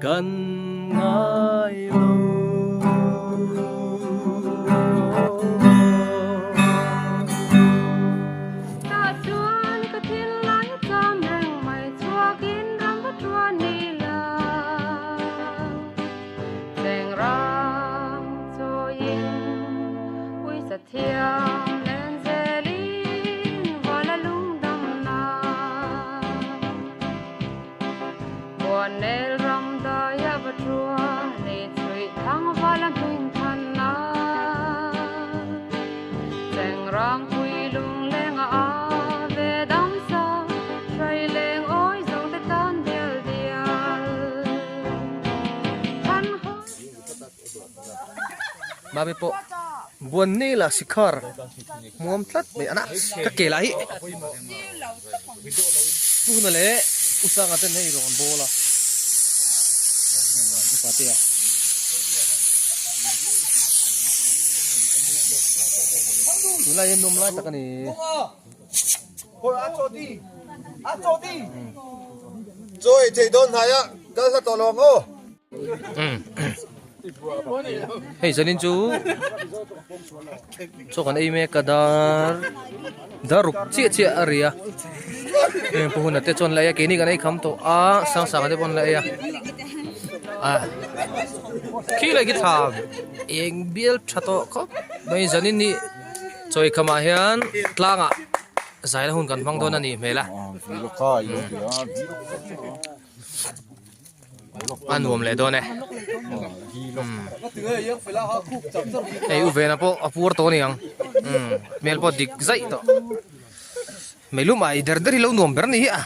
Kan ngai lo. Tah chuan ka thinlai a cham reng mai chhuakin ram va tuan ni la. Cheng ram chawiin uisa thiam len zelin vala lungdam na. Buannel ram daia va tua nei chhuih thang vala hming than na. Cheng rang pui lung lenga a ve dam sa hrai leng awi zawng te tan dial dial. Than hawi. Mami pawh Buannel ah sikhar hmuam tlat mai a na ka ke lah hi Puhna leh U Sanga ten hei rawn bawl a upa te a tunlai hian nawm lai tak a ni. Chaw ei thei dawn hnai a kal hla tawh lo ang aw. Hei zanin chu chaw kan ei mek a dar dar ruk chiah chiah a ri a heng pu huna te chuan la ei a keini kan ei kham tawh a sang sanga te pawh an la ei a a khi lai khi thla eng bial tha tawh khawp mai zanin hi chaw ei khamah hian tlangah zaina hun kan hmang dawn a nih hmel a. A nuam leh dawn e. Hei u Vena pawh a puar tawh a ni ang. Hmel pawh dik zaih tawh. Meilum ah i der der hi lo nuam ber a ni hi a.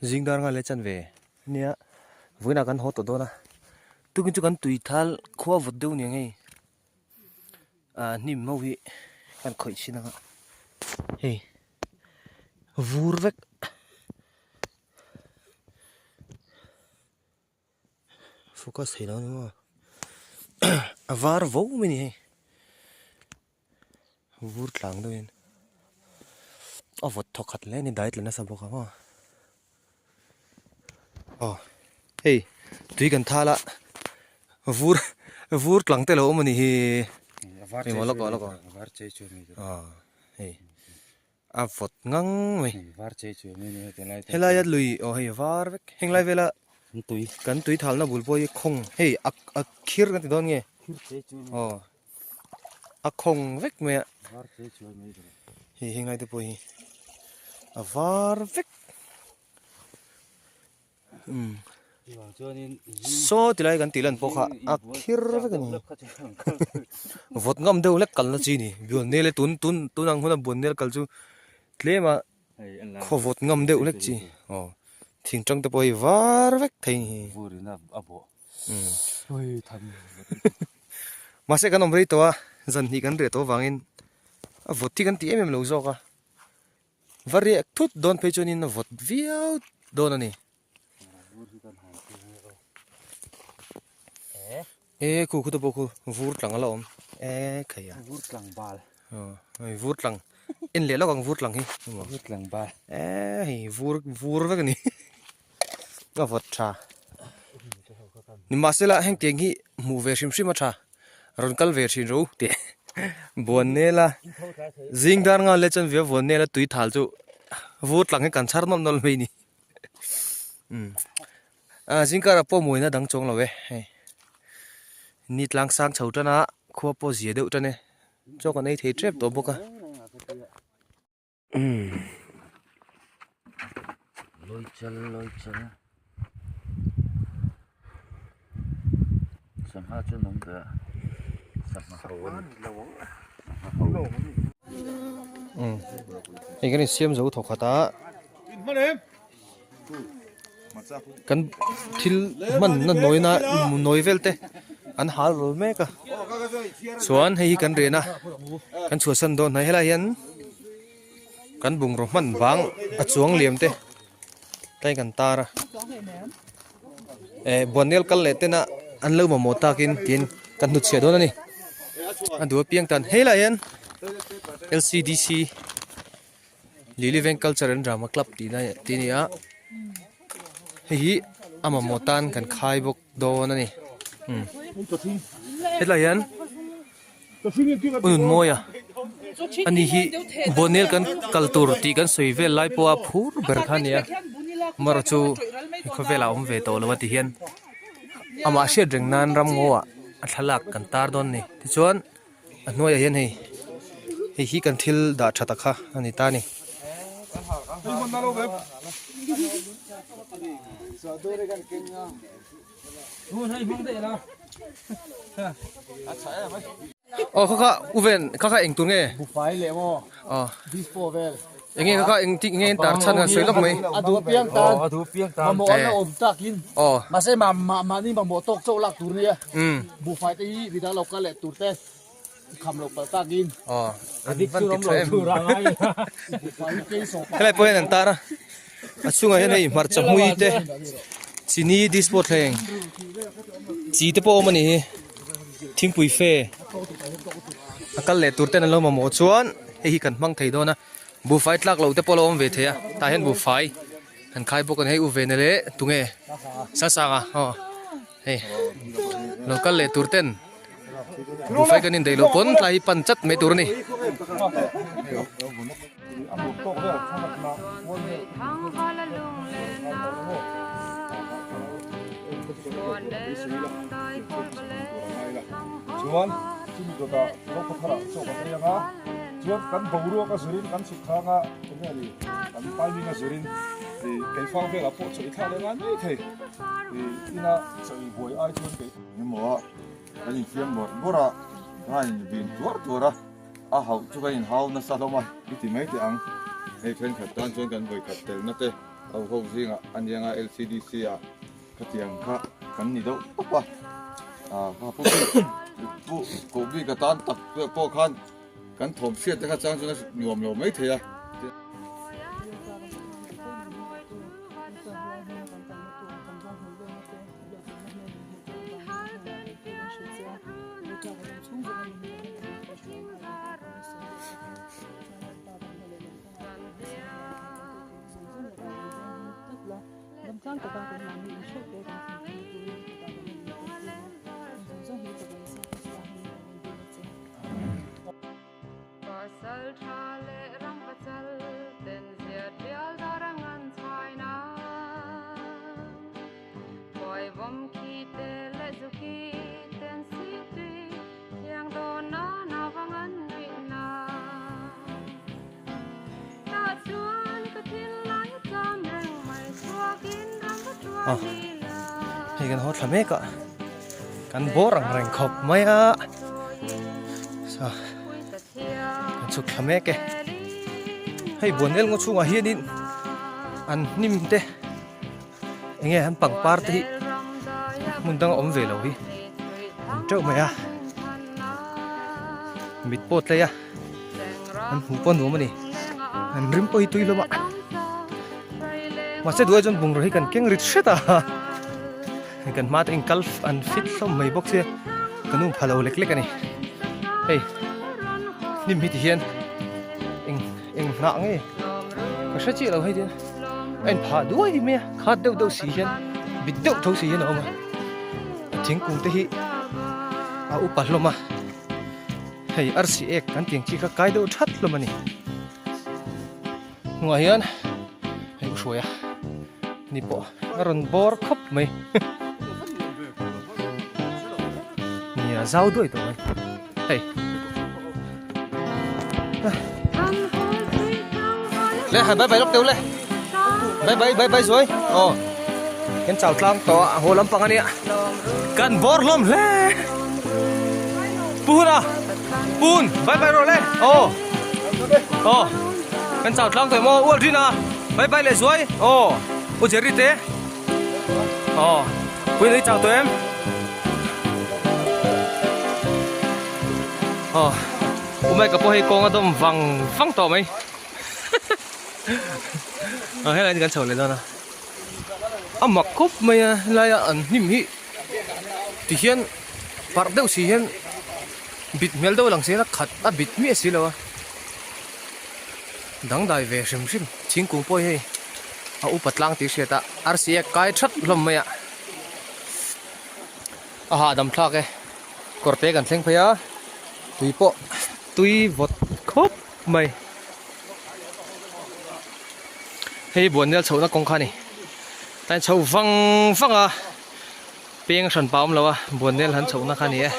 Zingdar nghal e chan ve nia vawiinah kan haw tawh dawn a tukin chu kan tui thal khua vawt deuh nia ngei ah hnim ho hi kan khawih chin ang a hei vur vek. Focus thei lo a ni maw a var vo mai a ni hei vur tlang deuh in a vawt thaw khat hle a ni dai tla nasa bawk a maw aw hei tui kan thal a vur vur tlang te lo awm a ni hi eng maw lawk aw lawk aw aw hei. A vawt ngang mai. Var chei chu mai ni heti lai te. Helai a lui aw hei var vek henglai vela tui kan tui thalna bul pawh hi khawng hei a a khir kan ti dawn nge khir chei chu ni aw a khawng vek mai a var chei chu mai ni hei henglai te pawh hi a var vek Saw ti lai kan tih lan pawh kha a khir vek a ni vawt ngam deuh hlek kalna chi a ni buannel e tun tun tun ang huna buannel kal chu tlem a khaw vawt ngam deuh hlek chi aw thing tang te pawh hi var vek thei a ni mahse kan awm rei tawh a zan hnih kan reh tawh avangin a vawt hi kan ti em em lo zawk a. Va riak thut dawn phei chuanin a vawt viau dawn a ni. E khu khu te pawh khu vur tlang a la awm e khai a. Vur tlang bal. Aw hei vur tlang en leh lawk ang vur tlang hi. Vur tlang bal. E hei vur vur vek a ni a vawt tha. Nimahsela hengtiang hi hmuh ve hrim hrim a tha rawn kal ve thin ro tih buan nel a zing dar nghal leh chuan via buan nel a tui thal chu vur tlang hi kan chhar nawlh nawlh mai a ni. Umm ah zingkarah pawh mawina dang chuang lo e hei ni tlang sang chho tan a khua pawh zia deuh tan e chaw kan ei thei tep tawh bawk a umm. Lawichal lawichal sangha chu an awm ve a sangha ho a ni sangha ho. Umm hei kan insiam zo thawk khat a. Kan thil hman na nawi na nawi vel te an hal rawl mek a chuan hei hi kan ren a kan chhuahsan dawn hnai helai hian kan bungraw hman vang a chuang liam te tlai kan tar a eh buannel kal leh tena an lo mamawh takin tiin kan hnutchhiah dawn a ni a duh apiang tan helai hian L_C_D_C. Lily Veng Culture and Drama Club tih na tih a ni a hei hi a mamawh tan kan khai bawk dawn a ni umm hetlai hian u Nunmawia ani hi Buanel kan kal tur tih kan sawi vel lai pawha phur ber kha a ni a amaherawh chu khawvelah a awm ve tawh lo a ti hian amah hriat reng nan ramngaw ah a thlalak kan tar dawn a ni tichuan. A hnuaiah hian hei hei hi kan thil dah tha tak kha a ni ta a ni. Aw kha kha u ven kha kha eng tur nge? Bufai leh maw? Aw. Dispo vel. Enge kha kha eng tik nge tar chhan kan sawi lawk mai. A duh piang tan. A duh piang tan. Mamawh an la awm takin. Aw. Mahse mah mah mahni mamawh tawk chauh lak tur nia. Umm. Buhfai te hi midang lo kal leh tur te kham lo palh takin. Aw. A dik chu ram lo tur a ngai. Buhfai hi kei sawh Helai pawh hian an tar a. A chungah hian hei hmarcha hmui te chini dispo thleng chi te pawh a awm a ni hi. Thingpui fe a kal leh tur ten an lo mamawh chuan hei hi kan hmang thei dawn a buhfai tlak loh te pawh a lo awm ve thei a tah hian buhfai an khai bawk a ni hei u ve na leh tunge sasanga aw hei lo kal leh tur ten buhfai kan indaih loh pawn tlai hi pan chat mai tur a ni. Chuan chumi dawtah Ropha tharah chaw kan ei ang a, chuan kan boruak a zurin kan chhuk thang a, enge ni kan timing a zurin ih keifang velah pawh chaw i thlak leh ngai mai thei ih ina chaw i buai ai chuan kei Engemaw a kan infiam bawrh bawrh a, ka invin tuar tuar a. A hauh chu ka inhau nasa hlawm a, i ti mai teh ang. Hei thenkhat tan chuan kan vawikhat telna te ho ho zingah a niang a LCDC ah khatiang kha kan ni deuh tawp a. Ah kha pu bik pu koh bik a tan tak pawh khan kan thawm hriat te kha chang chuan a nuam lo mai thei a. Aw hei kan haw thla mek a kan bawr ang reng khawp mai a sa kan chhuk thla mek e hei buanel ngaw chhungah hianin an hnim te. Enge an pangpar te hi hmun dang a awm ve lo hi awm teuh mai a mit pawh tlei a an hmuh pawh nuam a ni an rim pawh hi tui hlawm a mahse duai chuan bungraw hi kan keng rit hret a. Kan hma te in kal an fit hlawm mai bawk sia kan um pha lo lek lek a ni. Hei hnim hi ti hian eng eng hnah nge ka hre chiah lo hei ti a in phah duai mai a khat deuh deuh si hian bit deuh tho si hian a awm a a thingkung te hi a upa hlawm a hei arsi ek kan tih ang chi kha kai deuh that hlawm a ni hnungah hian hei u hruai a ni pawh a rawn bawr khawp mai nia zau duai tawh mai hei le han bye bye lawk teu le bye bye bye bye zuai aw kan chau tlang tawh a haw lampang ania kan bawr hlawm hle pun a pun bye bye rawh le aw aw kan chau tlang tawh maw ual rin a bye bye le zuai aw u Jerry te aw pui nei chau tawh em aw u Mike-a pawh hei kawng a dawm vang vang tawh mai aw helai hi kan chho leh dawn a a mak khawp mai a helaia an hnim hi ti hian parh deuh si hian bit hmel deuh a lang si hian a khat a bit miah si lo a dangdai ve hrim hrim thingkung pawh hi hei a upa tlang tih hriat a arsi a kai that hlawm mai a a hahdam thlak e kawr te kan thleng phei a tui pawh tui vawt khawp mai hei buanel chhohna kawng kha a ni tlai chho vang vang a peng hran pa awm lo a buanel han chhohna kha a ni e.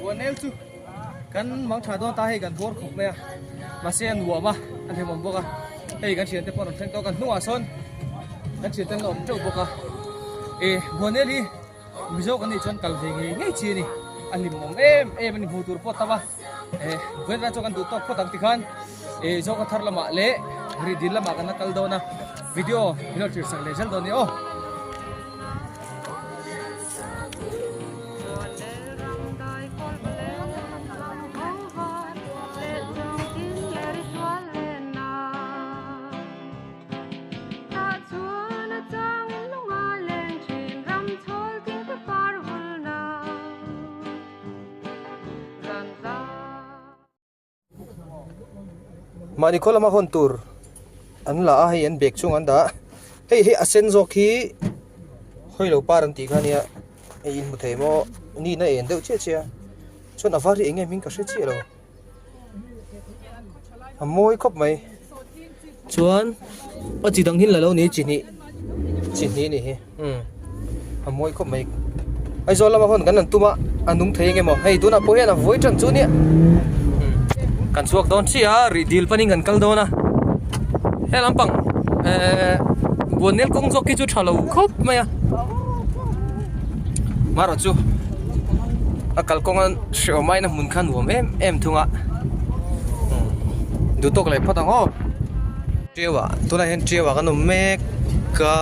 Buanel chu kan mang tha dawn ta hei kan bawr khawp mai a mahse a nuam a a hlimawm bawk a hei kan thiante pawh a rawn thleng tawh a kan hnungah sawn kan thiante an la awm teuh bawk a e Buanel hi Mizo kan nih chuan kal ve ngei ngei chi a ni a hlimawm em em a ni hmuh tur pawh tam a e Buanel chu kan duh tawk phawt ang tikhan e Zoka thar lamah leh Rihdil lamah kan la kal dawn a video min lo thlir sak leh zel dawn a ni aw. Mahni khaw lama hawn tur an la a hei an bag chhung an dah a hei hi a sen zawk hi hawi lo par an tih kha ania hei in hmu thei maw ni in a en deuh chiah chiah a chuan a var hi eng nge hming ka hre chiah lo a mawi khawp mai chuan a chi dang hi la lo ni chi hnih chi hnih a nih hi umm a mawi khawp mai Aizawl lama hawn kan han tum a a nung thei eng emaw hei tunah pawh hian a vawi tan chu nia umm kan chhuak dawn chiah a rih dil panin kan kal dawn a he lampang ehh buannel kawng zawk hi chu tha lo khawp mai a marawh chu a kalkawng a hrehawm aiin a hmun kha nuam em em thung a duh tawk leh phawt ang aw. Tiau ah tunah hian tiau ah kan awm mek a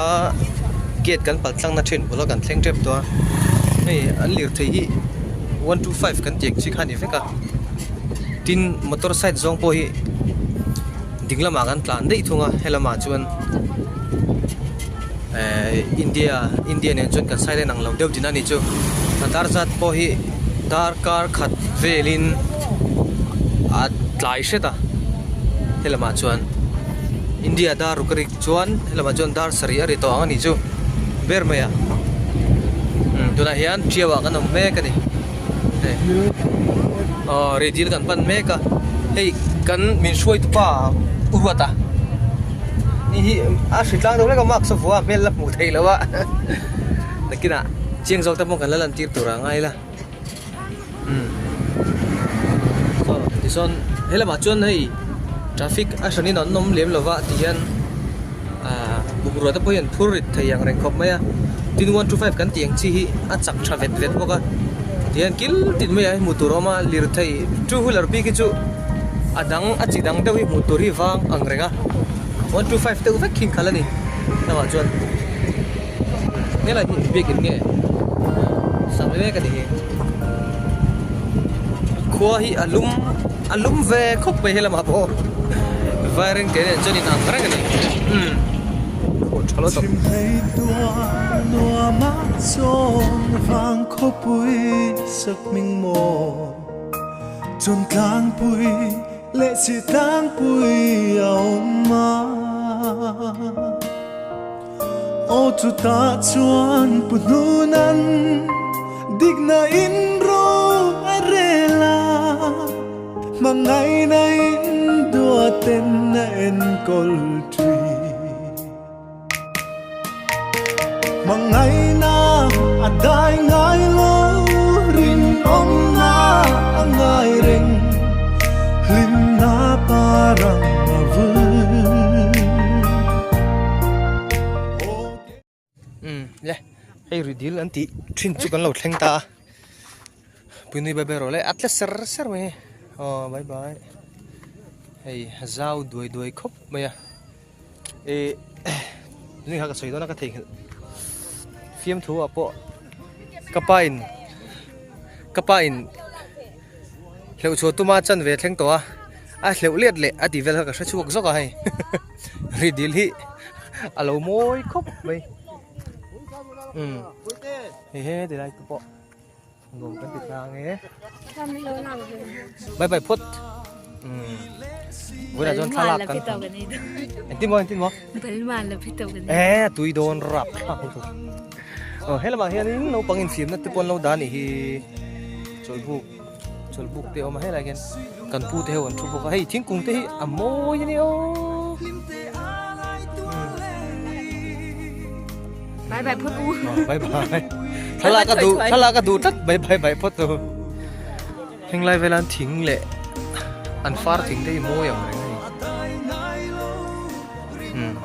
gate kan pal tlang na thin bula kan thleng tep tawh a hei an lirthei hi 125 kan tih ang chi kha a ni vek a tin motor side zawng pawh hi ding lamah kan tlan daih thung a helamah chuan ehh India India nen chuan kan side a inang lo deuh tihna a ni chu a dar zat pawh hi darkar khat velin a tlai hret a helamah chuan India dar ruk a rik chuan helamah chuan dar sarih a ri tawh ang a nih chu ber mai a umm tunah hian Tiau ah kan awm mek a ni hei aw rihdil kan pan mek a hei kan min hruaitu pa u Ruata ni hi a hri tlang deuh hlek a mask a vuah a hmel la hmuh theih loh a nakinah chiang zawk te pawh kan la lan tir tur a ngai la umm saw tichuan helamah chuan hei traffic a hranin an awm lem lova tihian ahh bungrua te pawh hi an phur rit thei ang reng khawp mai a tin 125 kan tih ang chi hi a chak tha vet vet bawk a tihian kil tin maiah hi hmuh tur a awm a lirthei two wheeler bik hi chu a dang a chi dang deuh hi hmuh tur hi vang ang reng a 125 deuh vek khi in khalh a ni lamah chuan helai hi biakin nge sak mek a ni hi khua hi a lum. A lum ve khawp mai helamah pawh Vaireng te nen chuan inang reng a ni. Umm aw tha lo tawp. Aw chutah chuan pu hnunan dikna in ro a rel a, hmangaihna in duaten a enkawl thin. Hmangaihna a dai ngai lo, rinawmna a ngai reng, hlimna parang a vul. Umm le hei ri dil an tih thin chu kan lo thleng ta a puinui bai bai rawh le a tle ser ser mai aw bye bye hei zau duai duai khawp mai a ih nui kha ka sawi dawn a ka theihnghilh fiamthu ah pawh ka pa in ka pa in hleuh chhuah tuma chan ve thleng tawh a a hleuh let leh a tih vel kha ka hre chhuak zawk a hei ri dil hi a lo mawi khawp mai umm hei he ti lai te pawh nuam kan ti tlang e bye bye phawt umm vawiinah chuan thlalak kan engtin maw engtin maw e tui dawn rap thlak lutuk aw he lamah hianin naupang infiamna te pawh an lo dah a nih hi chawlhbuk chawlhbuk te a awm a helaiah hian kan pu te ho an thu bawk a hei thingkung te hi a mawi a ni aw Bye bye phawt u. Bye bye. Thlalak a duh thlalak a duh tlat bye bye bye phawt u. Heng lai velan thing leh an far thing te hi mawi ang reng a ni. Hmm.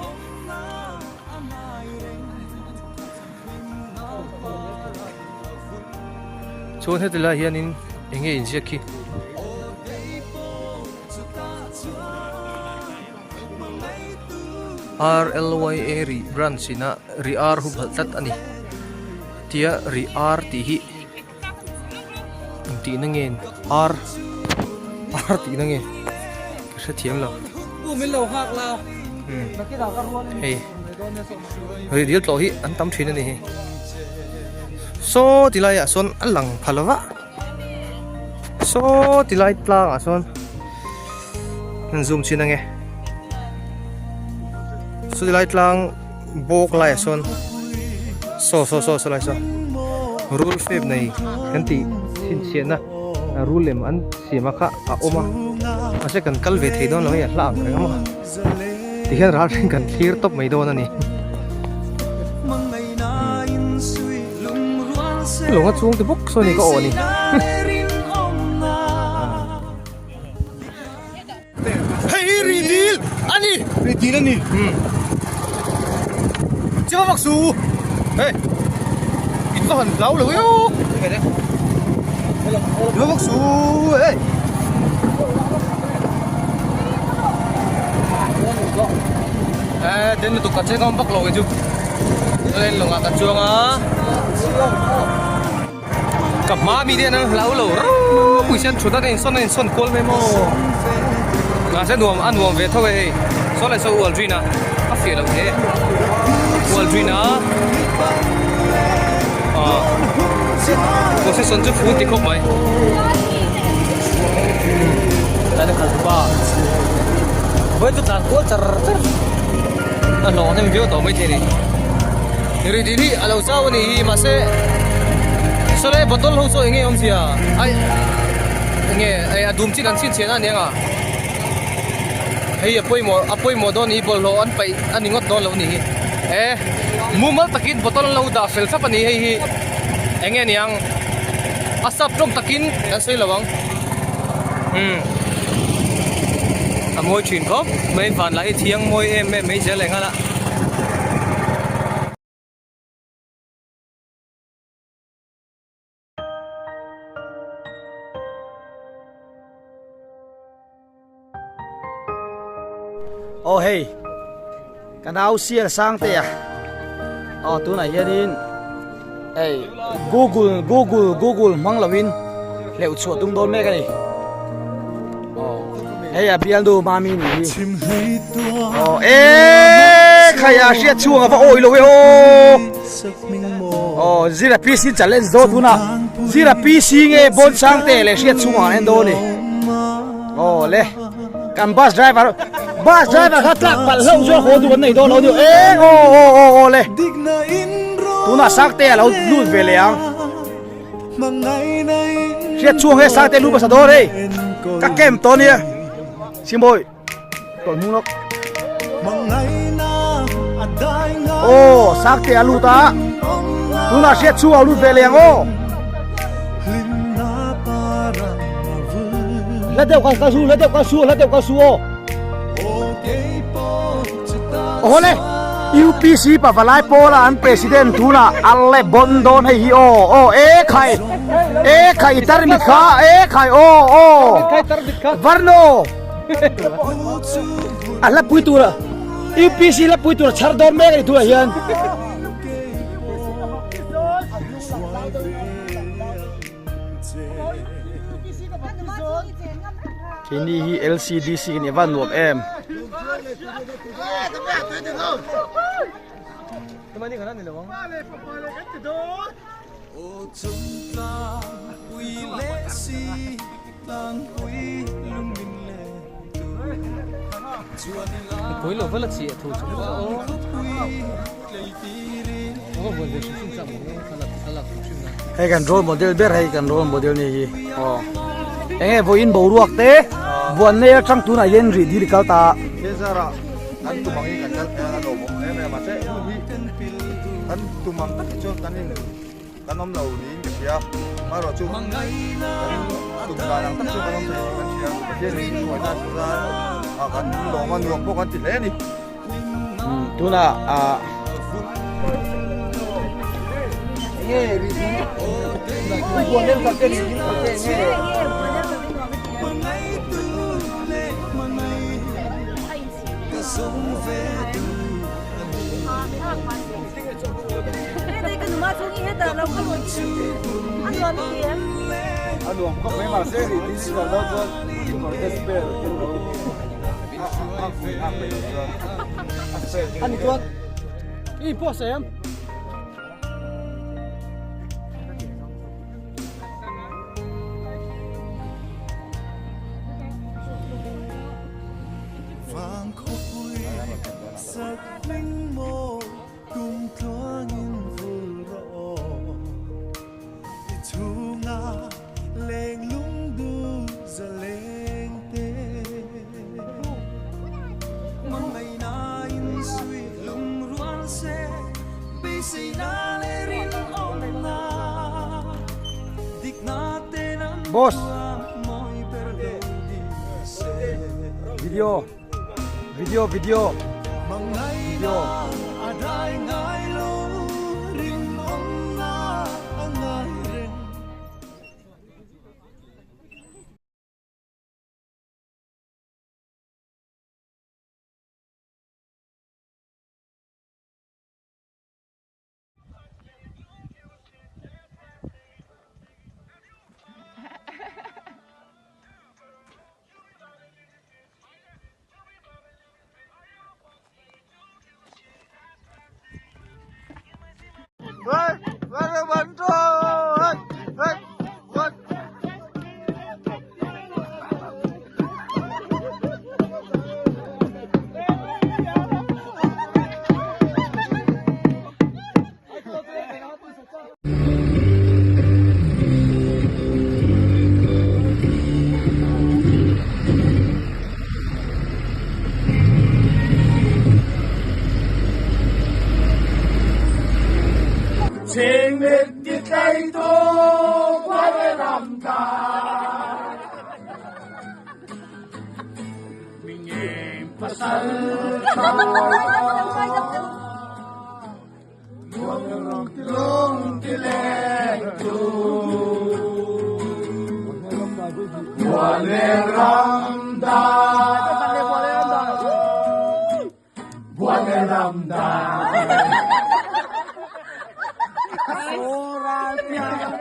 Chuan heti lai hianin eng nge inziak khi? RLYA ri branch ina ri ar hu phalh tlat a ni. Tia ri ar tih hi engtihna nge ar ar tihna nge ka hrethiam lo. Hei ri dil tlawh hi an tam thin a ni hi. Saw ti laiah sawn a lang pha lo va. Saw ti lai tlangah sawn an zoom chin ange saw ti lai tlang bawk laiah sawn saw saw saw saw lai saw rul fep nei kan tih chhinchhiahna rul lem an siam a kha a awm a mahse kan kal ve thei dawn lo hei a hla ang reng a maw tihian ral hring kan thlir tawp mai dawn a ni. Lunga chung te bawk saw ni ka awh ni. Hei hi ri dil a ni. Ri dil a ni. Chiva vak su. Hei. In va han hlau lo eo. Chiva vak su. Hei. Eh, den lutuk ka cheng awm vak lo kei chu. Chuan lawngah ka chuang a. Ka hma mi te hian an hlau lo ropui hian thut a ka insawn a insawn kual mai maw. Mahse nuam a nuam ve tho e hei. Saw lai saw ual ṭhin a, a fiah lo hle. Ual ṭhin a. Ah. Position chu fun ti khawp mai. Tani khalh tupa. Vawi chu tlan kual char char. A hlawh hnem viau tawh maithei a ni. Ri dil hi a lo chau a nih hi mahse sawlai bottle ho chu eng nge awmzia ai eng nge a dum chin an chhinchhiah na aniang a hei a pawimawh a pawimawh dawn a ni hi bawlhhlawh an paih a ni ngawt dawn lo a nih hi e mumal takin bottle an lo dah fel thlap a ni hei hi eng nge niang a sap tawng takin kan sawi lo ang umm a mawi thin khawp mai van lah hi thiang mawi em em mai zel leh nghal a. Aw hei ka nau sial sang te a aw tunah hianin hei google google google hmang lovin hleuh chhuah tum dawn mek a ni. Hei a bialnu mami ni hi. Aw e khai a hriat chhuang a va awi lo e aw. Aw zira PC challenge dawn tuna zira PC nge bon sang te leh hriat chhung ang en dawn ni. Aw le kan bus driver bus driver kha tlak palh hlauh chu haw duh an nei dawn lo ni e aw aw aw aw le tunah sang te a lo lut ve leh ang. Hriat chhuang he Sangte lu hmasa dawn hei ka camp tawh ania Simbawi tawlh hmung lawk aw Sangte a lut a tunah hriat chhuang a lut ve leh ang aw la deuh ka su la deuh ka su la deuh ka su aw Aw le UPC pavalai pawla an president tunah a le bon dawn hei hi aw aw e khai e khai i tar mit kha e khai aw aw varno a hla pui tura UPC hla pui tura chhar dawn mek a ni tunah hian. Keini hi LCDC kan nih a van nuam em. Pui lo vel a chi a thu chu aw. Hei kan role model ber hei kan role model ni hi aw enge vawiin boruak te buan nei atang tunah hian rih dil i kal ta Cesar-a kan tum angin kan kal phei a lawm awm em em a che hun hi kan tum ang tak hi chuan kan in kan awm lo niin ka hria amaherawh chu kan tum dan ang tak chu kan awm thei niin kan hria Pathian in hruaina a chuan kan lawm a nuam pawh kan ti hle a ni. Tunah ah Ani chuan i pawh sem. Boss Video Video Video Video